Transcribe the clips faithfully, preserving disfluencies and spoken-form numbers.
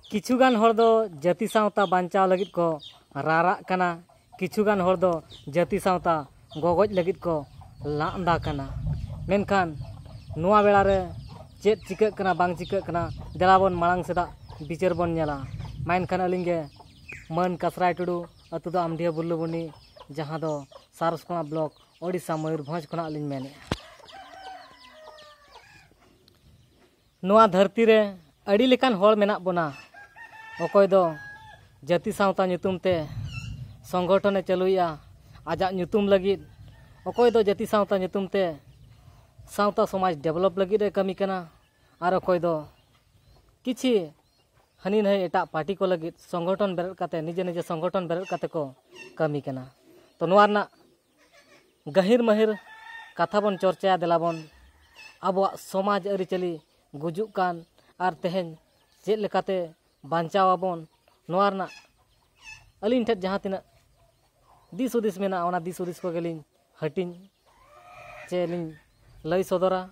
ᱠᱤᱪᱷᱩᱜᱟᱱ ᱦᱚᱲ ᱫᱚ ᱡᱟᱹᱛᱤ ᱥᱟᱶᱛᱟ ᱵᱟᱧᱪᱟᱣ ᱞᱟᱹᱜᱤᱫ ᱠᱚ ᱨᱟᱨᱟᱜ ᱠᱟᱱᱟ, ᱠᱤᱪᱷᱩᱜᱟᱱ ᱦᱚᱲ ᱫᱚ ᱡᱟᱹᱛᱤ ᱥᱟᱶᱛᱟ ᱜᱚᱜᱚᱡ ᱞᱟᱹᱜᱤᱫ ᱠᱚ ᱞᱟᱸᱫᱟ ᱠᱟᱱᱟ᱾ ᱢᱮᱱᱠᱷᱟᱱ ᱱᱚᱣᱟ ᱵᱮᱲᱟ ᱨᱮ ᱪᱮᱫ ᱪᱤᱠᱟᱹᱜ ᱠᱟᱱᱟ, ᱵᱟᱝ ᱪᱤᱠᱟᱹᱜ ᱠᱟᱱᱟ, ᱫᱮᱞᱟ ᱵᱚᱱ ᱢᱟᱲᱟᱝ ᱥᱮᱫᱟᱜ ᱵᱤᱪᱟᱹᱨ ᱵᱚᱱ ᱧᱮᱞᱟ᱾ ᱢᱟ ᱮᱱᱠᱷᱟᱱ ᱟᱹᱞᱤᱧ ᱜᱮ ᱢᱟᱹᱱ ᱠᱟᱥᱨᱟᱭ ᱴᱩᱰᱩ, ᱟᱹᱛᱩ ᱫᱚ ᱟᱢᱰᱤᱦᱟᱹ ᱵᱩᱞᱞᱩᱵᱩᱱᱤ, ᱡᱟᱦᱟᱸ ᱫᱚ ᱥᱟᱨᱚᱥᱠᱚᱬᱟ ᱵᱞᱚᱠ, ᱳᱰᱤᱥᱟ, ᱢᱚᱭᱩᱨᱵᱷᱚᱸᱡᱽ ᱠᱷᱚᱱᱟᱜ ᱞᱤᱧ ᱢᱮᱱᱮᱫᱼᱟ᱾ ᱱᱚᱣᱟ ᱫᱷᱟᱹᱨᱛᱤ ᱨᱮ ᱟᱹᱰᱤ ᱞᱮᱠᱟᱱ ᱦᱚᱲ ᱢᱮᱱᱟᱜ ᱵᱚᱱᱟ᱾ ᱚᱠᱚᱭ ᱫᱚ ᱡᱟᱹᱛᱤ ᱥᱟᱶᱛᱟ ᱧᱩᱛᱩᱢ ᱛᱮ ᱥᱚᱝᱜᱚᱴᱷᱚᱱᱮ ᱪᱟᱹᱞᱩᱭᱮᱫᱼᱟ ᱟᱡᱟᱜ ᱧᱩᱛᱩᱢ ᱞᱟᱹᱜᱤᱫ, ᱚᱠᱚᱭ ᱫᱚ ᱡᱟᱹᱛᱤ ᱥᱟᱶᱛᱟ ᱧᱩᱛᱩᱢ ᱛᱮ ᱥᱟᱶᱛᱟ ᱥᱚᱢᱟᱡᱽ ᱰᱮᱵᱷᱞᱚᱯ ᱞᱟᱹᱜᱤᱫ ᱮ ᱠᱟᱹᱢᱤ ᱠᱟᱱᱟ, ᱟᱨ ᱚᱠᱚᱭ ᱫᱚ ᱠᱤᱪᱷᱤ ᱦᱟᱹᱱᱤ ᱱᱟᱹᱭ ᱮᱴᱟᱜ ᱯᱟᱨᱴᱤ ᱠᱚ ᱞᱟᱹᱜᱤᱫ ᱥᱚᱝᱜᱚᱴᱷᱚᱱ ᱵᱮᱨᱮᱫ ᱠᱟᱛᱮ, ᱱᱤᱡᱮ ᱱᱤᱡᱮ ᱥᱚᱝᱜᱚᱴᱷᱚᱱ ᱵᱮᱨᱮᱫ ᱠᱟᱛᱮ ᱠᱚ ᱠᱟᱹᱢᱤ ᱠᱟᱱᱟ᱾ ᱛᱚ, ᱱᱚᱣᱟ ᱨᱮᱱᱟᱜ ᱜᱟᱹᱦᱤᱨ ᱢᱟᱹᱦᱤᱨ ᱠᱟᱛᱷᱟ ᱵᱚᱱ ᱪᱚᱨᱪᱟᱭᱟ᱾ ᱫᱮᱞᱟ ᱵᱚᱱ ᱟᱵᱚᱣᱟᱜ ᱥᱚᱢᱟᱡᱽ ᱟᱹᱨᱤᱪᱟᱹᱞᱤ ᱜᱩᱡᱩᱜ ᱠᱟᱱ ᱟᱨ ᱛᱮᱦᱮᱧ ᱪᱮᱫ ᱞᱮᱠᱟᱛᱮ ᱵᱟᱧᱪᱟᱣ ᱟᱵᱚᱱ, ᱱᱚᱣᱟ ᱨᱮᱱᱟᱜ ᱟᱹᱞᱤᱧ ᱴᱷᱮᱱ ᱡᱟᱦᱟᱸ ᱛᱤᱱᱟᱹᱜ ᱫᱤᱥ ᱦᱩᱫᱤᱥ ᱢᱮᱱᱟᱜᱼᱟ, ᱚᱱᱟ ᱫᱤᱥ ᱦᱩᱫᱤᱥ ᱠᱚᱜᱮ ᱞᱤᱧ ᱦᱟᱹᱴᱤᱧ ᱪᱮ ᱞᱤᱧ ᱞᱟᱹᱭ ᱥᱚᱫᱚᱨᱟ᱾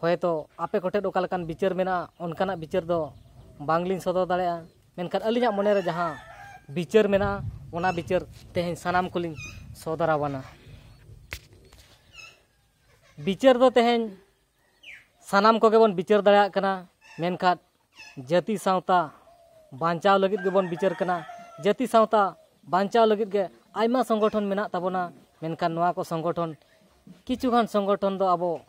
ᱦᱚᱭᱛᱳ ᱟᱯᱮ ᱠᱚᱴᱷᱮᱱ ᱚᱠᱟ ᱞᱮᱠᱟᱱ ᱵᱤᱪᱟᱹᱨ ᱢᱮᱱᱟᱜᱼᱟ, ᱚᱱᱠᱟᱱᱟᱜ ᱵᱤᱪᱟᱹᱨ ᱫᱚ ᱵᱟᱝᱞᱤᱧ ᱥᱚᱫᱚᱨ ᱫᱟᱲᱮᱭᱟᱜᱼᱟ, ᱢᱮᱱᱠᱷᱟᱱ ᱟᱹᱞᱤᱧᱟᱜ ᱢᱚᱱᱮᱨᱮ ᱡᱟᱦᱟᱸ ᱵᱤᱪᱟᱹᱨ ᱢᱮᱱᱟᱜᱼᱟ, ᱚᱱᱟ ᱵᱤᱪᱟᱹᱨ ᱛᱮᱦᱮᱧ ᱥᱟᱱᱟᱢ ᱠᱚᱞᱤᱧ ᱥᱚᱫᱚᱨ ᱟᱵᱚᱱᱟ᱾ ᱵᱤᱪᱟᱹᱨ ᱫᱚ ᱛᱮᱦᱮᱧ ᱥᱟᱱᱟᱢ ᱠᱚᱜᱮ ᱵᱚᱱ ᱵᱤᱪᱟᱹᱨ ᱫᱟᱲᱮᱭᱟᱜ ᱠᱟᱱᱟ, ᱢᱮᱱᱠᱷᱟᱱ ᱡᱟᱹᱛᱤ ᱥᱟᱶᱛᱟ ᱵᱟᱧᱪᱟᱣ ᱞᱟᱹᱜᱤᱫ ᱜᱮᱵᱚᱱ ᱵᱤᱪᱟᱹᱨ ᱠᱟᱱᱟ᱾ ᱡᱟᱹᱛᱤ ᱥᱟᱶᱛᱟ ᱵᱟᱧᱪᱟᱣ ᱞᱟᱹᱜᱤᱫ ᱜᱮ ᱟᱭᱢᱟ ᱥᱚᱝᱜᱚᱴᱷᱚᱱ ᱢᱮᱱᱟᱜ ᱛᱟᱵᱚᱱᱟ, ᱢᱮᱱᱠᱷᱟᱱ ᱱᱚᱣᱟ ᱠᱚ ᱥᱚᱝᱜᱚᱴᱷᱚᱱ, ᱠᱤᱪᱷᱩᱜᱟᱱ ᱥᱚᱝᱜᱚᱴᱷᱚᱱ ᱫᱚ ᱟᱵᱚ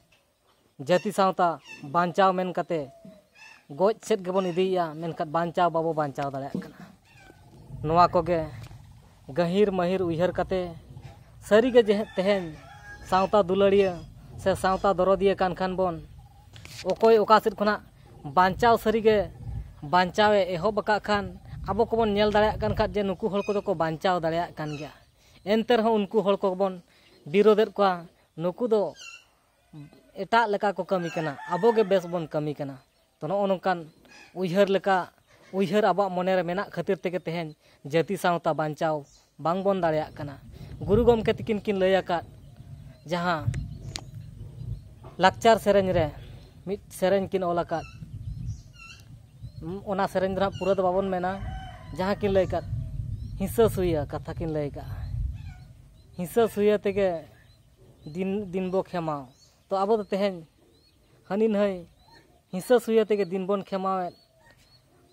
ᱡᱟᱹᱛᱤ ᱥᱟᱶᱛᱟ ᱵᱟᱧᱪᱟᱣ ᱢᱮᱱ ᱠᱟᱛᱮ ᱜᱚᱡ ᱥᱮᱫ ᱜᱮᱵᱚᱱ ᱤᱫᱤᱭᱮᱫᱼᱟ, ᱢᱮᱱᱠᱷᱟᱱ ᱵᱟᱧᱪᱟᱣ ᱵᱟᱵᱚ ᱵᱟᱧᱪᱟᱣ ᱫᱟᱲᱮᱭᱟᱜ ᱠᱟᱱᱟ᱾ ᱱᱚᱣᱟ ᱠᱚᱜᱮ ᱜᱟᱹᱦᱤᱨ ᱢᱟᱹᱦᱤᱨ ᱩᱭᱦᱟᱹᱨ ᱠᱟᱛᱮ, ᱥᱟᱹᱨᱤᱜᱮ ᱡᱮ ᱛᱮᱦᱮᱧ ᱥᱟᱶᱛᱟ ᱫᱩᱞᱟᱹᱲᱤᱭᱟᱹ ᱥᱮ ᱥᱟᱶᱛᱟ ᱫᱚᱨᱚᱫᱤᱭᱟᱹ ᱠᱟᱱ ᱠᱷᱟᱱ ᱵᱚᱱ, ᱚᱠᱚᱭ ᱚᱠᱟ ᱥᱮᱫ ᱠᱷᱚᱱᱟᱜ ᱵᱟᱧᱪᱟᱣ ᱥᱟᱹᱨᱤᱜᱮ ᱵᱟᱧᱪᱟᱣᱮ ᱮᱦᱚᱵ ᱟᱠᱟᱫ ᱠᱷᱟᱱ, ᱟᱵᱚ ᱠᱚᱵᱚᱱ ᱧᱮᱞ ᱫᱟᱲᱮᱭᱟᱜ ᱠᱟᱱ ᱠᱷᱟᱱ ᱡᱮ ᱱᱩᱠᱩ ᱦᱚᱲ ᱠᱚᱫᱚ ᱠᱚ ᱵᱟᱧᱪᱟᱣ ᱫᱟᱲᱮᱭᱟᱜ ᱠᱟᱱ ᱜᱮᱭᱟ, ᱮᱱᱛᱮ ᱨᱮᱦᱚᱸ ᱩᱱᱠᱩ ᱦᱚᱲ ᱠᱚᱵᱚᱱ ᱵᱤᱨᱳᱫᱮᱫ ᱠᱚᱣᱟ, ᱱᱩᱠᱩ ᱫᱚ ᱮᱴᱟᱜ ᱞᱮᱠᱟ ᱠᱚ ᱠᱟᱹᱢᱤ ᱠᱟᱱᱟ, ᱟᱵᱚ ᱜᱮ ᱵᱮᱥ ᱵᱚᱱ ᱠᱟᱹᱢᱤ ᱠᱟᱱᱟ᱾ ᱛᱚ, ᱱᱚᱜᱼᱚ ᱱᱚᱝᱠᱟᱱ ᱩᱭᱦᱟᱹᱨ ᱞᱮᱠᱟ, ᱩᱭᱦᱟᱹᱨ ᱟᱵᱚᱣᱟᱜ ᱢᱚᱱᱮ ᱨᱮ ᱢᱮᱱᱟᱜ ᱠᱷᱟᱹᱛᱤᱨ ᱛᱮᱜᱮ ᱛᱮᱦᱮᱧ ᱡᱟᱹᱛᱤ ᱥᱟᱶᱛᱟ ᱵᱟᱧᱪᱟᱣ ᱵᱟᱝ ᱵᱚᱱ ᱫᱟᱲᱮᱭᱟᱜ ᱠᱟᱱᱟ᱾ ᱜᱩᱨᱩ ᱜᱚᱢᱠᱮ ᱛᱤᱠᱤᱱ ᱠᱤᱱ ᱞᱟᱹᱭ ᱟᱠᱟᱫ, ᱡᱟᱦᱟᱸ ᱞᱟᱠᱪᱟᱨ ᱥᱮᱨᱮᱧ ᱨᱮ ᱢᱤᱫ ᱥᱮᱨᱮᱧ ᱠᱤᱱ ᱚᱞ ᱟᱠᱟᱫ, ᱚᱱᱟ ᱥᱮᱨᱮᱧ ᱫᱚ ᱦᱟᱸᱜ ᱯᱩᱨᱟᱹ ᱫᱚ ᱵᱟᱵᱚᱱ ᱢᱮᱱᱟ᱾ ᱡᱟᱦᱟᱸ ᱠᱤᱱ ᱞᱟᱹᱭ ᱟᱠᱟᱫ, ᱦᱤᱸᱥᱟᱹ ᱥᱩᱭᱟᱹ ᱠᱟᱛᱷᱟ ᱠᱤᱱ ᱞᱟᱹᱭ ᱟᱠᱟᱫᱼᱟ, ᱦᱤᱸᱥᱟᱹ ᱥᱩᱭᱟᱹ ᱛᱮᱜᱮ ᱫᱤᱱ, ᱫᱤᱱ ᱵᱚ ᱠᱷᱮᱢᱟᱣ᱾ ᱛᱚ ᱟᱵᱚ ᱫᱚ ᱛᱮᱦᱮᱧ ᱦᱟᱹᱱᱤ ᱱᱟᱹᱭ ᱦᱤᱸᱥᱟᱹ ᱥᱩᱭᱟᱹ ᱛᱮᱜᱮ ᱫᱤᱱ ᱵᱚᱱ ᱠᱷᱮᱢᱟᱣᱮᱫ,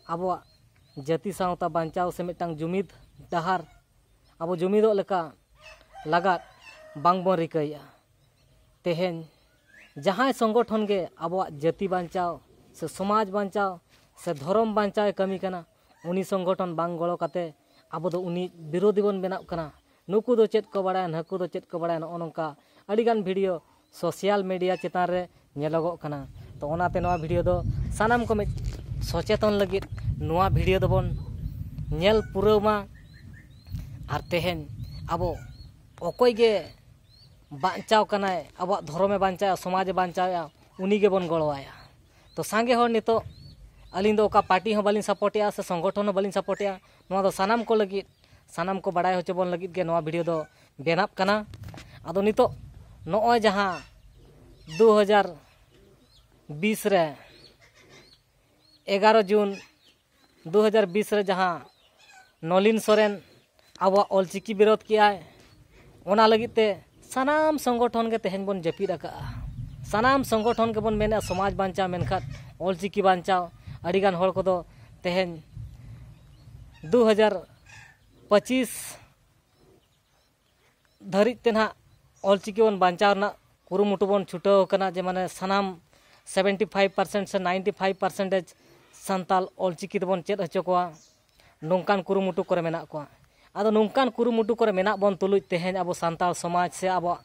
ᱟᱵᱚᱣᱟᱜ ᱡᱟᱹᱛᱤ ᱥᱟᱶᱛᱟ ᱵᱟᱧᱪᱟᱣ ᱥᱮ ᱢᱤᱫᱴᱟᱝ ᱡᱩᱢᱤᱫ ᱰᱟᱦᱟᱨ ᱟᱵᱚ ᱡᱩᱢᱤᱫᱚᱜ ᱞᱮᱠᱟ ᱞᱟᱜᱟᱫ ᱵᱟᱝᱵᱚᱱ ᱨᱤᱠᱟᱹᱭᱮᱫᱼᱟ᱾ ᱛᱮᱦᱮᱧ ᱡᱟᱦᱟᱸᱭ ᱥᱚᱝᱜᱚᱴᱷᱚᱱ ᱜᱮ ᱟᱵᱚᱣᱟᱜ ᱡᱟᱹᱛᱤ ᱵᱟᱧᱪᱟᱣ ᱥᱮ ᱥᱚᱢᱟᱡᱽ ᱵᱟᱧᱪᱟᱣ ᱥᱮ ᱫᱷᱚᱨᱚᱢ ᱵᱟᱧᱪᱟᱣ ᱮ ᱠᱟᱹᱢᱤ ᱠᱟᱱᱟ, ᱩᱱᱤ ᱥᱚᱝᱜᱚᱴᱷᱚᱱ ᱵᱟᱝ ᱜᱚᱲᱚ ᱠᱟᱛᱮ ᱟᱵᱚ ᱫᱚ ᱩᱱᱤ ᱵᱤᱨᱳᱫᱷᱤ ᱵᱚᱱ ᱵᱮᱱᱟᱜ ᱠᱟᱱᱟ᱾ ᱱᱩᱠᱩ ᱫᱚ ᱪᱮᱫ ᱠᱚ ᱵᱟᱲᱟᱭᱟ, ᱱᱟᱹᱠᱩ ᱫᱚ ᱪᱮᱫ ᱠᱚ ᱵᱟᱲᱟᱭᱟ, ᱱᱚᱜᱼᱚ ᱱᱚᱝᱠᱟ ᱟᱹᱰᱤᱜᱟᱱ ᱵᱷᱤᱰᱤᱭᱳ ᱥᱳᱥᱟᱞ ᱢᱤᱰᱤᱭᱟ ᱪᱮᱛᱟᱱ ᱨᱮ ᱧᱮᱞᱚᱜᱚᱜ ᱠᱟᱱᱟ᱾ ᱛᱚ ᱚᱱᱟᱛᱮ ᱱᱚᱣᱟ ᱵᱷᱤᱰᱤᱭᱳ ᱫᱚ ᱥᱟᱱᱟᱢ ᱠᱚ ᱢᱤᱫ ᱥᱚᱪᱮᱛᱚᱱ ᱞᱟᱹᱜᱤᱫ ᱱᱚᱣᱟ ᱵᱷᱤᱰᱤᱭᱳ ᱫᱚᱵᱚᱱ ᱧᱮᱞ ᱯᱩᱨᱟᱹᱣ ᱢᱟ᱾ ᱟᱨ ᱛᱮᱦᱮᱧ ᱟᱵᱚ ᱚᱠᱚᱭ ᱜᱮ ᱵᱟᱧᱪᱟᱣ ᱠᱟᱱᱟᱭ, ᱟᱵᱚᱣᱟᱜ ᱫᱷᱚᱨᱚᱢᱮ ᱵᱟᱧᱪᱟᱣᱮᱫᱼᱟ, ᱥᱚᱢᱟᱡᱮ ᱵᱟᱧᱪᱟᱣᱮᱫᱼᱟ, ᱩᱱᱤ ᱜᱮᱵᱚᱱ ᱜᱚᱲᱚᱣᱟᱭᱟ᱾ ᱛᱚ ᱥᱟᱸᱜᱮ ᱦᱚᱲ ᱱᱤᱛᱚᱜ ᱟᱹᱞᱤᱧ ᱫᱚ ᱚᱠᱟ ᱯᱟᱨᱴᱤ ᱦᱚᱸ ᱵᱟᱹᱞᱤᱧ ᱥᱟᱯᱳᱨᱴᱮᱜᱼᱟ ᱥᱮ ᱥᱚᱝᱜᱚᱴᱷᱚᱱ ᱦᱚᱸ ᱵᱟᱹᱞᱤᱧ ᱥᱟᱯᱳᱨᱴᱮᱜᱼᱟ, ᱱᱚᱣᱟ ᱫᱚ ᱥᱟᱱᱟᱢ ᱠᱚ ᱞᱟᱹᱜᱤᱫ, ᱥᱟᱱᱟᱢ ᱠᱚ ᱵᱟᱲᱟᱭ ᱦᱚᱪᱚ ᱵᱚᱱ ᱞᱟᱹᱜᱤᱫ ᱜᱮ ᱱᱚᱣᱟ ᱵᱷᱤᱰᱤᱭᱳ ᱫᱚ ᱵᱮᱱᱟᱜ ᱠᱟᱱᱟ᱾ ᱟᱫᱚ ᱱᱤᱛᱚᱜ ᱱᱚᱜᱼᱚᱭ ᱡᱟᱦᱟᱸ ᱫᱩ ᱦᱟᱡᱟᱨ ᱵᱤᱥ ᱨᱮ, ᱮᱜᱟᱨᱚ ᱡᱩᱱ ᱫᱩ ᱦᱟᱡᱟᱨ ᱵᱤᱥ ᱨᱮ ᱡᱟᱦᱟᱸ ᱱᱚᱞᱤᱱ ᱥᱚᱨᱮᱱ ᱟᱵᱚᱣᱟᱜ ᱚᱞᱪᱤᱠᱤ ᱵᱤᱨᱳᱫᱷ ᱠᱮᱜᱼᱟᱭ, ᱚᱱᱟ ᱞᱟᱹᱜᱤᱫ ᱛᱮ ᱥᱟᱱᱟᱢ ᱥᱚᱝᱜᱚᱴᱷᱚᱱ ᱜᱮ ᱛᱮᱦᱮᱧ ᱵᱚᱱ ᱡᱟᱹᱯᱤᱫ ᱟᱠᱟᱫᱼᱟ᱾ ᱥᱟᱱᱟᱢ ᱥᱚᱝᱜᱚᱴᱷᱚᱱ ᱜᱮᱵᱚᱱ ᱢᱮᱱᱮᱫᱼᱟ ᱥᱚᱢᱟᱡᱽ ᱵᱟᱧᱪᱟᱣ, ᱢᱮᱱᱠᱷᱟᱱ ᱚᱞᱪᱤᱠᱤ ᱵᱟᱧᱪᱟᱣ ᱟᱹᱰᱤᱜᱟᱱ ᱦᱚᱲ ᱠᱚᱫᱚ ᱛᱮᱦᱮᱧ ᱫᱩ ᱦᱟᱡᱟᱨ ᱯᱚᱸᱪᱤᱥ ᱫᱷᱟᱹᱨᱤᱡ ᱛᱮ ᱱᱟᱦᱟᱜ ᱚᱞᱪᱤᱠᱤ ᱵᱚᱱ ᱵᱟᱧᱪᱟᱣ ᱨᱮᱱᱟᱜ ᱠᱩᱨᱩᱢᱩᱴᱩ ᱵᱚᱱ ᱪᱷᱩᱴᱟᱹᱣ ᱟᱠᱟᱱᱟ, ᱡᱮ ᱢᱟᱱᱮ ᱥᱟᱱᱟᱢ ᱥᱮᱵᱷᱮᱱᱴᱤ ᱯᱷᱟᱭᱤᱵᱷ ᱯᱟᱨᱥᱮᱱᱴ ᱥᱮ ninety five percentage Santal Ol Chiki ᱛᱮᱵᱚᱱ ᱪᱮᱫ ᱦᱚᱪᱚ ᱠᱚᱣᱟ, ᱱᱚᱝᱠᱟᱱ ᱠᱩᱨᱩᱢᱩᱴᱩ ᱠᱚᱨᱮ ᱢᱮᱱᱟᱜ ᱠᱚᱣᱟ᱾ ᱟᱫᱚ ᱱᱚᱝᱠᱟᱱ ᱠᱩᱨᱩᱢᱩᱴᱩ ᱠᱚᱨᱮ ᱢᱮᱱᱟᱜ ᱵᱚᱱ ᱛᱩᱞᱩᱡ ᱛᱮᱦᱮᱧ ᱟᱵᱚ ᱥᱟᱱᱛᱟᱲ ᱥᱚᱢᱟᱡᱽ ᱥᱮ ᱟᱵᱚᱣᱟᱜ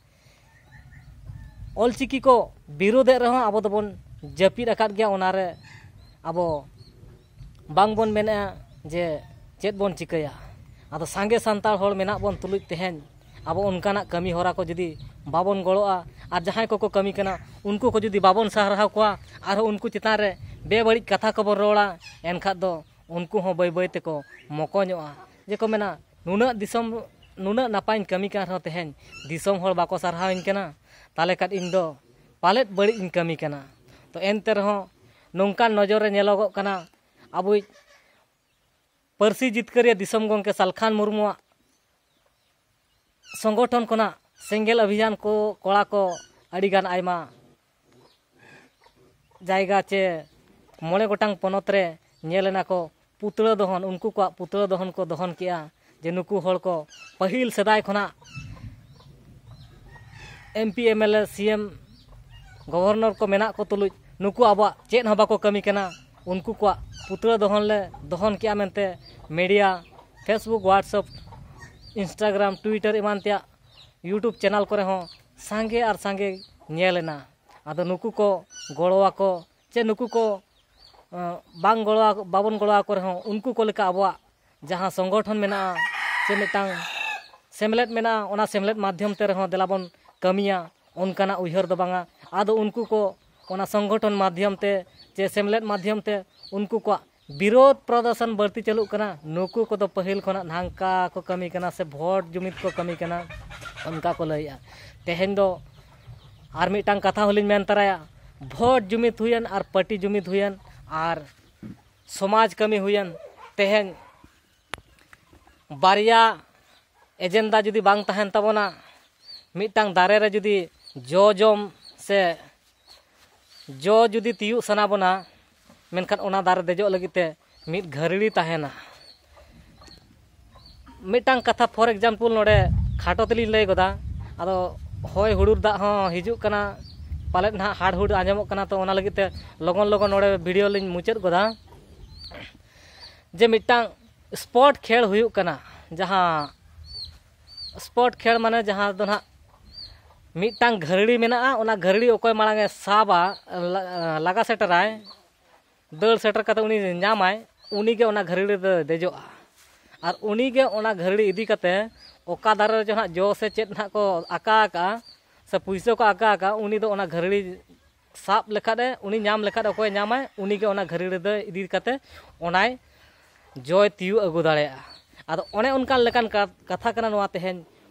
ᱚᱞᱪᱤᱠᱤ ᱠᱚ ᱵᱤᱨᱳᱫᱮᱫ ᱨᱮᱦᱚᱸ ᱟᱵᱚ ᱫᱚᱵᱚᱱ ᱡᱟᱹᱯᱤᱫ ᱟᱠᱟᱫ ᱜᱮᱭᱟ, ᱚᱱᱟᱨᱮ ᱟᱵᱚ ᱵᱟᱝᱵᱚᱱ ᱢᱮᱱᱮᱫᱼᱟ ᱡᱮ ᱪᱮᱫ ᱵᱚᱱ ᱪᱤᱠᱟᱹᱭᱟ᱾ ᱟᱫᱚ ᱥᱟᱸᱜᱮ ᱥᱟᱱᱛᱟᱲ ᱦᱚᱲ ᱢᱮᱱᱟᱜ ᱵᱚᱱ ᱛᱩᱞᱩᱡ ᱛᱮᱦᱮᱧ ᱟᱵᱚ ᱚᱱᱠᱟᱱᱟᱜ ᱠᱟᱹᱢᱤ ᱦᱚᱨᱟ ᱠᱚ ᱡᱩᱫᱤ ᱵᱟᱵᱚᱱ ᱜᱚᱲᱚᱜᱼᱟ, ᱟᱨ ᱡᱟᱦᱟᱸᱭ ᱠᱚᱠᱚ ᱠᱟᱹᱢᱤ ᱠᱟᱱᱟ ᱩᱱᱠᱩ ᱠᱚ ᱡᱩᱫᱤ ᱵᱟᱵᱚᱱ ᱥᱟᱨᱦᱟᱣ ᱠᱚᱣᱟ, ᱟᱨᱦᱚᱸ ᱩᱱᱠᱩ ᱪᱮᱛᱟᱱ ᱨᱮ ᱵᱮᱵᱟᱹᱲᱤᱡ ᱠᱟᱛᱷᱟ ᱠᱚᱵᱚᱱ ᱨᱚᱲᱟ, ᱮᱱᱠᱷᱟᱱ ᱫᱚ ᱩᱱᱠᱩ ᱦᱚᱸ ᱵᱟᱹᱭ ᱵᱟᱹᱭ ᱛᱮᱠᱚ ᱢᱚᱠᱚᱧᱚᱜᱼᱟ᱾ ᱡᱮ ᱠᱚ ᱢᱮᱱᱟ, ᱱᱩᱱᱟᱹᱜ ᱫᱤᱥᱚᱢ, ᱱᱩᱱᱟᱹᱜ ᱱᱟᱯᱟᱭᱤᱧ ᱠᱟᱹᱢᱤ ᱠᱟᱱ ᱨᱮᱦᱚᱸ ᱛᱮᱦᱮᱧ ᱫᱤᱥᱚᱢ ᱦᱚᱲ ᱵᱟᱠᱚ ᱥᱟᱨᱦᱟᱣᱤᱧ ᱠᱟᱱᱟ, ᱛᱟᱦᱚᱞᱮ ᱠᱷᱟᱱ ᱤᱧ ᱫᱚ ᱯᱟᱞᱮᱫ ᱵᱟᱹᱲᱤᱡ ᱤᱧ ᱠᱟᱹᱢᱤ ᱠᱟᱱᱟ᱾ ᱛᱚ ᱮᱱᱛᱮ ᱨᱮᱦᱚᱸ ᱱᱚᱝᱠᱟᱱ ᱱᱚᱡᱚᱨ ᱨᱮ ᱧᱮᱞᱚᱜᱚᱜ ᱠᱟᱱᱟ, ᱟᱵᱚᱭᱤᱡ ᱯᱟᱹᱨᱥᱤ ᱡᱤᱛᱠᱟᱹᱨᱤᱭᱟᱹ ᱫᱤᱥᱚᱢ ᱜᱚᱢᱠᱮ ᱥᱟᱞᱠᱷᱟᱱ ᱢᱩᱨᱢᱩᱣᱟᱜ ᱥᱚᱝᱜᱚᱴᱷᱚᱱ ᱠᱷᱚᱱᱟᱜ ᱥᱮᱸᱜᱮᱞ ᱚᱵᱷᱤᱡᱟᱱ ᱠᱚ ᱠᱚᱲᱟ ᱠᱚ ᱟᱹᱰᱤᱜᱟᱱ ᱟᱭᱢᱟ ᱡᱟᱭᱜᱟ ᱪᱮ ᱢᱚᱬᱮ ᱜᱚᱴᱟᱝ ᱯᱚᱱᱚᱛ ᱨᱮ ᱧᱮᱞ ᱮᱱᱟ ᱠᱚ ᱯᱩᱛᱲᱟᱹ ᱫᱚᱦᱚᱱ, ᱩᱱᱠᱩ ᱠᱚᱣᱟᱜ ᱯᱩᱛᱲᱟᱹ ᱫᱚᱦᱚᱱ ᱠᱚ ᱫᱚᱦᱚᱱ ᱠᱮᱜᱼᱟ ᱡᱮ ᱱᱩᱠᱩ ᱦᱚᱲ ᱠᱚ ᱯᱟᱹᱦᱤᱞ ᱥᱮᱫᱟᱭ ᱠᱷᱚᱱᱟᱜ M P, M L A, C M, governor ᱠᱚ ᱢᱮᱱᱟᱜ ᱠᱚ ᱛᱩᱞᱩᱡ ᱱᱩᱠᱩ ᱟᱵᱚᱣᱟᱜ ᱪᱮᱫ ᱦᱚᱸ ᱵᱟᱠᱚ ᱠᱟᱹᱢᱤ ᱠᱟᱱᱟ᱾ ᱩᱱᱠᱩ ᱠᱚᱣᱟᱜ ᱯᱩᱛᱲᱟᱹ ᱫᱚᱦᱚᱱ ᱞᱮ ᱫᱚᱦᱚᱱ ᱠᱮᱜᱼᱟ ᱢᱮᱱᱛᱮ media, Facebook, WhatsApp, Instagram, Twitter ᱮᱢᱟᱱ ᱛᱮᱭᱟᱜ YouTube ᱪᱮᱱᱮᱞ ᱠᱚᱨᱮ ᱦᱚᱸ ᱥᱟᱸᱜᱮ ᱟᱨ ᱥᱟᱸᱜᱮ ᱧᱮᱞ ᱮᱱᱟ᱾ ᱟᱫᱚ ᱱᱩᱠᱩ ᱠᱚ ᱜᱚᱲᱚ ᱟᱠᱚ ᱪᱮ ᱱᱩᱠᱩ ᱠᱚ, ᱟᱸ, ᱵᱟᱝ ᱜᱚᱲᱚ, ᱵᱟᱵᱚᱱ ᱜᱚᱲᱚ ᱟᱠᱚ ᱨᱮᱦᱚᱸ ᱩᱱᱠᱩ ᱠᱚ ᱞᱮᱠᱟ ᱟᱵᱚᱣᱟᱜ ᱡᱟᱦᱟᱸ ᱥᱚᱝᱜᱚᱴᱷᱚᱱ ᱢᱮᱱᱟᱜᱼᱟ ᱥᱮ ᱢᱤᱫᱴᱟᱝ ᱥᱮᱢᱞᱮᱫ ᱢᱮᱱᱟᱜᱼᱟ, ᱚᱱᱟ ᱥᱮᱢᱞᱮᱫ ᱢᱟᱫᱽᱫᱷᱚᱢ ᱛᱮ ᱨᱮᱦᱚᱸ ᱫᱮᱞᱟ ᱵᱚᱱ ᱠᱟᱹᱢᱤᱭᱟ, ᱚᱱᱠᱟᱱᱟᱜ ᱩᱭᱦᱟᱹᱨ ᱫᱚ ᱵᱟᱝᱟ᱾ ᱟᱫᱚ ᱩᱱᱠᱩ ᱠᱚ ᱚᱱᱟ ᱥᱚᱝᱜᱚᱴᱷᱚᱱ ᱢᱟᱫᱽᱫᱷᱚᱢ ᱛᱮ ᱪᱮ ᱥᱮᱢᱞᱮᱫ ᱢᱟᱫᱽᱫᱷᱚᱢ ᱛᱮ ᱩᱱᱠᱩ ᱠᱚᱣᱟᱜ ᱵᱤᱨᱳᱫᱷ ᱯᱨᱚᱫᱚᱨᱥᱚᱱ ᱵᱟᱹᱲᱛᱤ ᱪᱟᱹᱞᱩᱜ ᱠᱟᱱᱟ᱾ ᱱᱩᱠᱩ ᱠᱚᱫᱚ ᱯᱟᱹᱦᱤᱞ ᱠᱷᱚᱱᱟᱜ ᱱᱷᱟᱝᱠᱟ ᱠᱚ ᱠᱟᱹᱢᱤ ᱠᱟᱱᱟ ᱥᱮ ᱵᱷᱳᱴ ᱡᱩᱢᱤᱫ ᱠᱚ ᱠᱟᱹᱢᱤ ᱠᱟᱱᱟ, ᱚᱱᱠᱟ ᱠᱚ ᱞᱟᱹᱭᱮᱜᱼᱟ᱾ ᱛᱮᱦᱮᱧ ᱫᱚ ᱟᱨ ᱢᱤᱫᱴᱟᱝ ᱠᱟᱛᱷᱟ ᱦᱚᱸᱞᱤᱧ ᱢᱮᱱ ᱛᱚᱨᱟᱭᱟ, ᱵᱷᱳᱴ ᱡᱩᱢᱤᱫ ᱦᱩᱭᱮᱱ ᱟᱨ ᱯᱟᱹᱴᱤ ᱡᱩᱢᱤᱫ ᱦᱩᱭᱮᱱ ᱟᱨ ᱥᱚᱢᱟᱡᱽ ᱠᱟᱹᱢᱤ ᱦᱩᱭᱮᱱ, ᱛᱮᱦᱮᱧ ᱵᱟᱨᱭᱟ ᱮᱡᱮᱱᱰᱟ ᱡᱩᱫᱤ ᱵᱟᱝ ᱛᱟᱦᱮᱱ ᱛᱟᱵᱚᱱᱟ, ᱢᱤᱫᱴᱟᱝ ᱫᱟᱨᱮ ᱨᱮ ᱡᱩᱫᱤ ᱡᱚ ᱡᱚᱢ ᱥᱮ ᱡᱚ ᱡᱩᱫᱤ ᱛᱤᱭᱳᱜ ᱥᱟᱱᱟ ᱵᱚᱱᱟ, ᱢᱮᱱᱠᱷᱟᱱ ᱚᱱᱟ ᱫᱟᱨᱮ ᱫᱮᱡᱚᱜ ᱞᱟᱹᱜᱤᱫ ᱛᱮ ᱢᱤᱫ ᱜᱷᱟᱹᱨᱲᱤ ᱛᱟᱦᱮᱱᱟ᱾ ᱢᱤᱫᱴᱟᱝ ᱠᱟᱛᱷᱟ, for example, ᱱᱚᱰᱮ ᱠᱷᱟᱴᱚ ᱛᱮᱞᱤᱧ ᱞᱟᱹᱭ ᱜᱚᱫᱟ, ᱟᱫᱚ ᱦᱚᱭ ᱦᱩᱰᱩᱨ ᱫᱟᱜ ᱦᱚᱸ ᱦᱤᱡᱩᱜ ᱠᱟᱱᱟ, ᱯᱟᱞᱮᱫ ᱱᱟᱦᱟᱜ ᱦᱟᱲᱦᱩᱰ ᱟᱸᱡᱚᱢᱚᱜ ᱠᱟᱱᱟ, ᱛᱚ ᱚᱱᱟ ᱞᱟᱹᱜᱤᱫ ᱛᱮ ᱞᱚᱜᱚᱱ ᱞᱚᱜᱚᱱ ᱱᱚᱰᱮ ᱵᱷᱤᱰᱤᱭᱳ ᱞᱤᱧ ᱢᱩᱪᱟᱹᱫ ᱜᱚᱫᱟ᱾ ᱡᱮ ᱢᱤᱫᱴᱟᱝ ᱥᱯᱳᱨᱴ ᱠᱷᱮᱞ ᱦᱩᱭᱩᱜ ᱠᱟᱱᱟ, ᱡᱟᱦᱟᱸ ᱥᱯᱳᱨᱴ ᱠᱷᱮᱞ ᱢᱟᱱᱮ ᱡᱟᱦᱟᱸ ᱫᱚ ᱱᱟᱦᱟᱜ ᱢᱤᱫᱴᱟᱝ ᱜᱷᱟᱹᱨᱲᱤ ᱢᱮᱱᱟᱜᱼᱟ, ᱚᱱᱟ ᱜᱷᱟᱹᱨᱲᱤ ᱚᱠᱚᱭ ᱢᱟᱲᱟᱝ ᱮ ᱥᱟᱵᱟ, ᱞᱟ-, ᱞᱟᱜᱟ ᱥᱮᱴᱮᱨᱟᱭ, ᱫᱟᱹᱲ ᱥᱮᱴᱮᱨ ᱠᱟᱛᱮ ᱩᱱᱤ ᱧᱟᱢᱟᱭ, ᱩᱱᱤᱜᱮ ᱚᱱᱟ ᱜᱷᱟᱹᱨᱲᱤ ᱨᱮᱫᱚ ᱫᱮᱡᱚᱜᱼᱟ᱾ ᱟᱨ ᱩᱱᱤᱜᱮ ᱚᱱᱟ ᱜᱷᱟᱹᱨᱲᱤ ᱤᱫᱤ ᱠᱟᱛᱮ ᱚᱠᱟ ᱫᱟᱨᱮ ᱨᱮ ᱪᱚ ᱱᱟᱦᱟᱜ ᱡᱚ ᱥᱮ ᱪᱮᱫ ᱱᱟᱦᱟᱜ ᱠᱚ ᱟᱠᱟ ᱟᱠᱟᱜᱼᱟ ᱥᱮ ᱯᱩᱭᱥᱟᱹ ᱠᱚ ᱟᱠᱟ ᱟᱠᱟᱜᱼᱟ, ᱩᱱᱤ ᱫᱚ ᱚᱱᱟ ᱜᱷᱟᱹᱨᱲᱤ ᱥᱟᱵ ᱞᱮᱠᱷᱟᱱ ᱮ, ᱩᱱᱤ ᱧᱟᱢ ᱞᱮᱠᱷᱟᱱ ᱚᱠᱚᱭᱮ ᱧᱟᱢᱟᱭ, ᱩᱱᱤᱜᱮ ᱚᱱᱟ ᱜᱷᱟᱹᱨᱲᱤ ᱨᱮᱫᱚ ᱤᱫᱤ ᱠᱟᱛᱮ ᱚᱱᱟᱭ ᱡᱚᱭ ᱛᱤᱭᱳᱜ ᱟᱹᱜᱩ ᱫᱟᱲᱮᱭᱟᱜᱼᱟ᱾ ᱟᱫᱚ ᱚᱱᱮ ᱚᱱᱠᱟᱱ ᱞᱮᱠᱟᱱ ᱠᱟ-, ᱠᱟᱛᱷᱟ ᱠᱟᱱᱟ ᱱᱚᱣᱟ ᱛᱮᱦᱮᱧ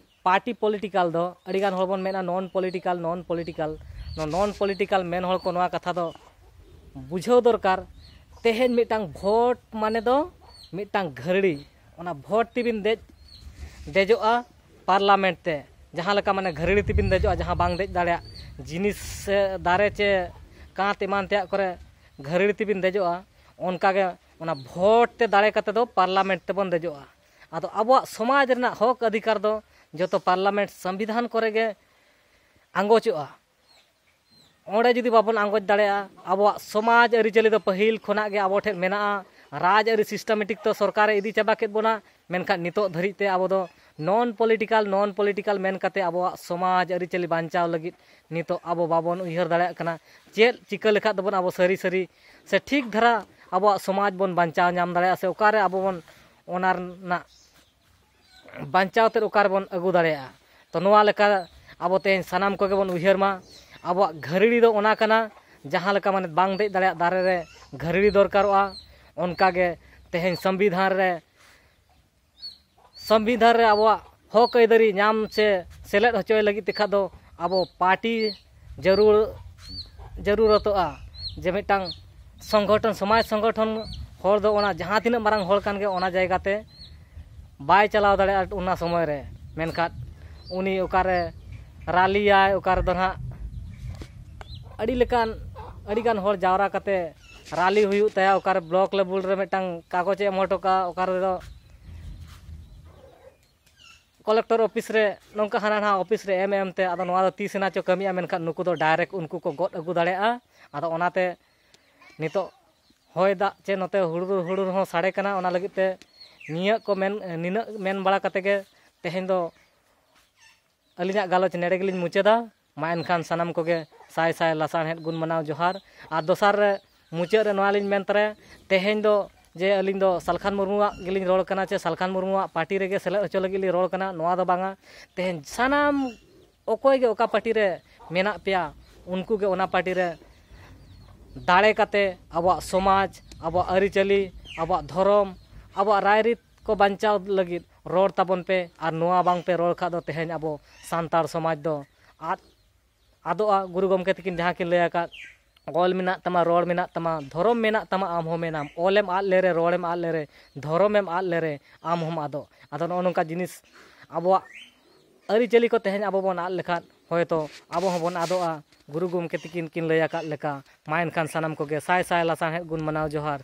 ᱯᱟᱨᱴᱤ ᱯᱚᱞᱤᱴᱤᱠᱟᱞ ᱫᱚ᱾ ᱟᱹᱰᱤᱜᱟᱱ ᱦᱚᱲ ᱵᱚᱱ ᱢᱮᱱᱟ ᱱᱚᱱ ᱯᱚᱞᱤᱴᱤᱠᱟᱞ, ᱱᱚᱱ ᱯᱚᱞᱤᱴᱤᱠᱟᱞ᱾ ᱱᱚᱣᱟ ᱱᱚᱱ ᱯᱚᱞᱤᱴᱤᱠᱟᱞ ᱢᱮᱱ ᱦᱚᱲ ᱠᱚ ᱱᱚᱣᱟ ᱠᱟᱛᱷᱟ ᱫᱚ ᱵᱩᱡᱷᱟᱹᱣ ᱫᱚᱨᱠᱟᱨ᱾ ᱛᱮᱦᱮᱧ ᱢᱤᱫᱴᱟᱝ ᱵᱷᱳᱴ ᱢᱟᱱᱮ ᱫᱚ ᱢᱤᱫᱴᱟᱝ ᱜᱷᱟᱹᱨᱲᱤ᱾ ᱚᱱᱟ ᱵᱷᱳᱴ ᱛᱮᱵᱤᱱ ᱫᱮᱡ ᱫᱮᱡᱚᱜᱼᱟ ᱯᱟᱨᱞᱟᱢᱮᱱᱴ ᱛᱮ, ᱡᱟᱦᱟᱸ ᱞᱮᱠᱟ ᱢᱟᱱᱮ ᱜᱷᱟᱹᱨᱲᱤ ᱛᱮᱵᱤᱱ ᱫᱮᱡᱚᱜᱼᱟ, ᱡᱟᱦᱟᱸ ᱵᱟᱝ ᱫᱮᱡ ᱫᱟᱲᱮᱭᱟᱜ ᱡᱤᱱᱤᱥ ᱥᱮ ᱫᱟᱨᱮ ᱪᱮ ᱠᱟᱸᱛ ᱮᱢᱟᱱ ᱛᱮᱭᱟᱜ ᱠᱚᱨᱮ ᱜᱷᱟᱹᱨᱲᱤ ᱛᱮᱵᱤᱱ ᱫᱮᱡᱚᱜᱼᱟ, ᱚᱱᱠᱟᱜᱮ ᱚᱱᱟ ᱵᱷᱳᱴ ᱛᱮ ᱫᱟᱲᱮ ᱠᱟᱛᱮ ᱫᱚ ᱯᱟᱨᱞᱟᱢᱮᱱᱴ ᱛᱮᱵᱚᱱ ᱫᱮᱡᱚᱜᱼᱟ᱾ ᱟᱫᱚ ᱟᱵᱚᱣᱟᱜ ᱥᱚᱢᱟᱡᱽ ᱨᱮᱱᱟᱜ ᱦᱚᱠ ᱚᱫᱷᱤᱠᱟᱨ ᱫᱚ ᱡᱚᱛᱚ ᱯᱟᱨᱞᱟᱢᱮᱱᱴ ᱥᱚᱝᱵᱤᱫᱷᱟᱱ ᱠᱚᱨᱮ ᱜᱮ ᱟᱸᱜᱚᱪᱚᱜᱼᱟ᱾ ᱚᱸᱰᱮ ᱡᱩᱫᱤ ᱵᱟᱵᱚᱱ ᱟᱸᱜᱚᱪ ᱫᱟᱲᱮᱭᱟᱜᱼᱟ, ᱟᱵᱚᱣᱟᱜ ᱥᱚᱢᱟᱡᱽ ᱟᱹᱨᱤᱪᱟᱹᱞᱤ ᱫᱚ ᱯᱟᱹᱦᱤᱞ ᱠᱷᱚᱱᱟᱜ ᱜᱮ ᱟᱵᱚ ᱴᱷᱮᱱ ᱢᱮᱱᱟᱜᱼᱟ᱾ ᱨᱟᱡᱽ ᱟᱹᱨᱤ ᱥᱤᱥᱴᱮᱢᱮᱴᱤᱠ ᱛᱚ ᱥᱚᱨᱠᱟᱨᱮ ᱤᱫᱤ ᱪᱟᱵᱟ ᱠᱮᱫ ᱵᱚᱱᱟ, ᱢᱮᱱᱠᱷᱟᱱ ᱱᱤᱛᱚᱜ ᱫᱷᱟᱹᱨᱤᱡ ᱛᱮ ᱟᱵᱚ ᱫᱚ ᱱᱚᱱ ᱯᱚᱞᱤᱴᱤᱠᱟᱞ, ᱱᱚᱱ ᱯᱚᱞᱤᱴᱤᱠᱟᱞ ᱢᱮᱱ ᱠᱟᱛᱮ ᱟᱵᱚᱣᱟᱜ ᱥᱚᱢᱟᱡᱽ ᱟᱹᱨᱤᱪᱟᱹᱞᱤ ᱵᱟᱧᱪᱟᱣ ᱞᱟᱹᱜᱤᱫ ᱱᱤᱛᱚᱜ ᱟᱵᱚ ᱵᱟᱵᱚᱱ ᱩᱭᱦᱟᱹᱨ ᱫᱟᱲᱮᱭᱟᱜ ᱠᱟᱱᱟ᱾ ᱪᱮᱫ ᱪᱤᱠᱟᱹ ᱞᱮᱠᱷᱟᱱ ᱫᱚᱵᱚᱱ ᱟᱵᱚ ᱥᱟᱹᱨᱤ ᱥᱟᱹᱨᱤ ᱥᱮ ᱴᱷᱤᱠ ᱫᱷᱟᱨᱟ ᱟᱵᱚᱣᱟᱜ ᱥᱚᱢᱟᱡᱽ ᱵᱚᱱ ᱵᱟᱧᱪᱟᱣ ᱧᱟᱢ ᱫᱟᱲᱮᱭᱟᱜᱼᱟ, ᱥᱮ ᱚᱠᱟᱨᱮ ᱟᱵᱚ ᱵᱚᱱ ᱚᱱᱟ ᱨᱮᱱᱟᱜ ᱵᱟᱧᱪᱟᱣ ᱛᱮ ᱚᱠᱟ ᱨᱮᱵᱚᱱ ᱟᱹᱜᱩ ᱫᱟᱲᱮᱭᱟᱜᱼᱟ᱾ ᱛᱚ, ᱱᱚᱣᱟ ᱞᱮᱠᱟ ᱟᱵᱚ ᱛᱮᱦᱮᱧ ᱥᱟᱱᱟᱢ ᱠᱚᱜᱮ ᱵᱚᱱ ᱩᱭᱦᱟᱹᱨ ᱢᱟ, ᱟᱵᱚᱣᱟᱜ ᱜᱷᱟᱹᱨᱲᱤ ᱫᱚ ᱚᱱᱟ ᱠᱟᱱᱟ, ᱡᱟᱦᱟᱸ ᱞᱮᱠᱟ ᱢᱟᱱᱮ ᱵᱟᱝ ᱫᱮᱡ ᱫᱟᱲᱮᱭᱟᱜ ᱫᱟᱨᱮ ᱨᱮ ᱜᱷᱟᱹᱨᱲᱤ ᱫᱚᱨᱠᱟᱨᱚᱜᱼᱟ, ᱚᱱᱠᱟᱜᱮ ᱛᱮᱦᱮᱧ ᱥᱚᱝᱵᱤᱫᱷᱟᱱ ᱨᱮ, ᱥᱚᱝᱵᱤᱫᱷᱟᱱ ᱨᱮ ᱟᱵᱚᱣᱟᱜ ᱦᱚᱠ ᱟᱹᱭᱫᱟᱹᱨᱤ ᱧᱟᱢ ᱥᱮ ᱥᱮᱞᱮᱫ ᱦᱚᱪᱚᱭ ᱞᱟᱹᱜᱤᱫ ᱛᱮᱠᱷᱟᱱ ᱫᱚ ᱟᱵᱚ ᱯᱟᱨᱴᱤ ᱡᱟᱹᱨᱩᱲ, ᱡᱟᱹᱨᱩᱲᱚᱛᱚᱜᱼᱟ᱾ ᱡᱮ ᱢᱤᱫᱴᱟᱝ ᱥᱚᱝᱜᱚᱴᱷᱚᱱ, ᱥᱚᱢᱟᱡᱽ ᱥᱚᱝᱜᱚᱴᱷᱚᱱ ᱦᱚᱲ ᱫᱚ ᱚᱱᱟ ᱡᱟᱦᱟᱸ ᱛᱤᱱᱟᱹᱜ ᱢᱟᱨᱟᱝ ᱦᱚᱲ ᱠᱟᱱ ᱜᱮ, ᱚᱱᱟ ᱡᱟᱭᱜᱟ ᱛᱮ ᱵᱟᱭ ᱪᱟᱞᱟᱣ ᱫᱟᱲᱮᱭᱟᱜᱼᱟ ᱚᱱᱟ ᱥᱚᱢᱚᱭ ᱨᱮ᱾ ᱢᱮᱱᱠᱷᱟᱱ ᱩᱱᱤ ᱚᱠᱟᱨᱮ ᱨᱟᱞᱤᱭᱟᱭ, ᱚᱠᱟ ᱨᱮᱫᱚ ᱱᱟᱦᱟᱜ ᱟᱹᱰᱤ ᱞᱮᱠᱟᱱ, ᱟᱹᱰᱤᱜᱟᱱ ᱦᱚᱲ ᱡᱟᱣᱨᱟ ᱠᱟᱛᱮ ᱨᱟᱞᱤ ᱦᱩᱭᱩᱜ ᱛᱟᱭᱟ, ᱚᱠᱟᱨᱮ ᱵᱞᱚᱠ ᱞᱮᱵᱮᱞ ᱨᱮ ᱢᱤᱫᱴᱟᱝ ᱠᱟᱜᱚᱡᱽ ᱮ ᱮᱢ ᱦᱚᱴᱚ ᱠᱟᱜᱼᱟ, ᱚᱠᱟ ᱨᱮᱫᱚ ᱠᱚᱞᱮᱠᱴᱚᱨ ᱚᱯᱷᱤᱥ ᱨᱮ ᱱᱚᱝᱠᱟ ᱦᱟᱱᱟ ᱱᱟᱣᱟ ᱚᱯᱷᱤᱥ ᱨᱮ ᱮᱢ ᱮᱢ ᱛᱮ, ᱟᱫᱚ ᱱᱚᱣᱟ ᱫᱚ ᱛᱤᱥ ᱮᱱᱟ ᱪᱚ ᱠᱟᱹᱢᱤᱜᱼᱟ, ᱢᱮᱱᱠᱷᱟᱱ ᱱᱩᱠᱩ ᱫᱚ ᱰᱟᱭᱨᱮᱠᱴ ᱩᱱᱠᱩ ᱠᱚ ᱜᱚᱫ ᱟᱹᱜᱩ ᱫᱟᱲᱮᱭᱟᱜᱼᱟ᱾ ᱟᱫᱚ ᱚᱱᱟᱛᱮ ᱱᱤᱛᱚᱜ ᱦᱚᱭ ᱫᱟᱜ ᱪᱮ ᱱᱚᱛᱮ ᱦᱩᱲᱩ, ᱦᱩᱲᱩ ᱨᱮᱦᱚᱸ ᱥᱟᱰᱮ ᱠᱟᱱᱟ, ᱚᱱᱟ ᱞᱟᱹᱜᱤᱫ ᱛᱮ ᱱᱤᱭᱟᱹ ᱠᱚ ᱢᱮᱱ, ᱱᱤᱱᱟᱹᱜ ᱢᱮᱱ ᱵᱟᱲᱟ ᱠᱟᱛᱮ ᱜᱮ ᱛᱮᱦᱮᱧ ᱫᱚ ᱟᱹᱞᱤᱧᱟᱜ ᱜᱟᱞᱚᱪ ᱱᱮᱰᱮ ᱜᱮᱞᱤᱧ ᱢᱩᱪᱟᱹᱫᱟ᱾ ᱢᱟ ᱮᱱᱠᱷᱟᱱ ᱥᱟᱱᱟᱢ ᱠᱚᱜᱮ ᱥᱟᱭ ᱥᱟᱭ ᱞᱟᱥᱟᱲᱦᱮᱫ ᱜᱩᱱ ᱢᱟᱱᱟᱣ ᱡᱚᱦᱟᱨ᱾ ᱟᱨ ᱫᱚᱥᱟᱨ ᱨᱮ, ᱢᱩᱪᱟᱹᱫ ᱨᱮ ᱱᱚᱣᱟ ᱞᱤᱧ ᱢᱮᱱ ᱛᱚᱨᱟᱭᱟ, ᱛᱮᱦᱮᱧ ᱫᱚ ᱡᱮ ᱟᱹᱞᱤᱧ ᱫᱚ ᱥᱟᱞᱠᱷᱟᱱ ᱢᱩᱨᱢᱩᱣᱟᱜ ᱜᱮᱞᱤᱧ ᱨᱚᱲ ᱠᱟᱱᱟ ᱪᱮ ᱥᱟᱞᱠᱷᱟᱱ ᱢᱩᱨᱢᱩᱣᱟᱜ ᱯᱟᱨᱴᱤ ᱨᱮᱜᱮ ᱥᱮᱞᱮᱫ ᱦᱚᱪᱚ ᱞᱟᱹᱜᱤᱫ ᱞᱤᱧ ᱨᱚᱲ ᱠᱟᱱᱟ, ᱱᱚᱣᱟ ᱫᱚ ᱵᱟᱝᱟ᱾ ᱛᱮᱦᱮᱧ ᱥᱟᱱᱟᱢ ᱚᱠᱚᱭ ᱜᱮ ᱚᱠᱟ ᱯᱟᱨᱴᱤ ᱨᱮ ᱢᱮᱱᱟᱜ ᱯᱮᱭᱟ, ᱩᱱᱠᱩ ᱜᱮ ᱚᱱᱟ ᱯᱟᱨᱴᱤ ᱨᱮ ᱫᱟᱲᱮ ᱠᱟᱛᱮ ᱟᱵᱚᱣᱟᱜ ᱥᱚᱢᱟᱡᱽ, ᱟᱵᱚᱣᱟᱜ ᱟᱹᱨᱤᱪᱟᱹᱞᱤ, ᱟᱵᱚᱣᱟᱜ ᱫᱷᱚᱨᱚᱢ, ᱟᱵᱚᱣᱟᱜ ᱨᱟᱭᱨᱤᱛ ᱠᱚ ᱵᱟᱧᱪᱟᱣ ᱞᱟᱹᱜᱤᱫ ᱨᱚᱲ ᱛᱟᱵᱚᱱ ᱯᱮ᱾ ᱟᱨ ᱱᱚᱣᱟ ᱵᱟᱝ ᱯᱮ ᱨᱚᱲ ᱠᱷᱟᱱ ᱫᱚ ᱛᱮᱦᱮᱧ ᱟᱵᱚ ᱥᱟᱱᱛᱟᱲ ᱥᱚᱢᱟᱡᱽ ᱫᱚ ᱟᱫ, ᱟᱫᱚᱜᱼᱟ᱾ ᱜᱩᱨᱩ ᱜᱚᱢᱠᱮ ᱛᱟᱹᱠᱤᱱ ᱡᱟᱦᱟᱸ ᱠᱤᱱ ᱞᱟᱹᱭ ᱟᱠᱟᱫ, ᱚᱞ ᱢᱮᱱᱟᱜ ᱛᱟᱢᱟ, ᱨᱚᱲ ᱢᱮᱱᱟᱜ ᱛᱟᱢᱟ, ᱫᱷᱚᱨᱚᱢ ᱢᱮᱱᱟᱜ ᱛᱟᱢᱟ, ᱟᱢ ᱦᱚᱸ ᱢᱮᱱᱟᱢ᱾ ᱚᱞᱮᱢ ᱟᱫ ᱞᱮᱨᱮ, ᱨᱚᱲᱮᱢ ᱟᱫ ᱞᱮᱨᱮ, ᱫᱷᱚᱨᱚᱢᱮᱢ ᱟᱫ ᱞᱮᱨᱮ, ᱟᱢ ᱦᱚᱸᱢ ᱟᱫᱚᱜ᱾ ᱟᱫᱚ ᱱᱚᱜᱼᱚ ᱱᱚᱝᱠᱟ ᱡᱤᱱᱤᱥ ᱟᱵᱚᱣᱟᱜ ᱟᱹᱨᱤᱪᱟᱹᱞᱤ ᱠᱚ ᱛᱮᱦᱮᱧ ᱟᱵᱚ ᱵᱚᱱ ᱟᱫ ᱞᱮᱠᱷᱟᱱ ᱦᱚᱭᱛᱳ ᱟᱵᱚ ᱦᱚᱸᱵᱚᱱ ᱟᱫᱚᱜᱼᱟ᱾ ᱜᱩᱨᱩ ᱜᱚᱢᱠᱮ ᱛᱤᱠᱤᱱ ᱠᱤᱱ ᱞᱟᱹᱭ ᱟᱠᱟᱫ ᱞᱮᱠᱟ, ᱢᱟ ᱮᱱᱠᱷᱟᱱ ᱥᱟᱱᱟᱢ ᱠᱚᱜᱮ ᱥᱟᱭ ᱥᱟᱭ ᱞᱟᱥᱟᱬᱦᱮᱫ ᱜᱩᱱ ᱢᱟᱱᱟᱣ ᱡᱚᱦᱟᱨ᱾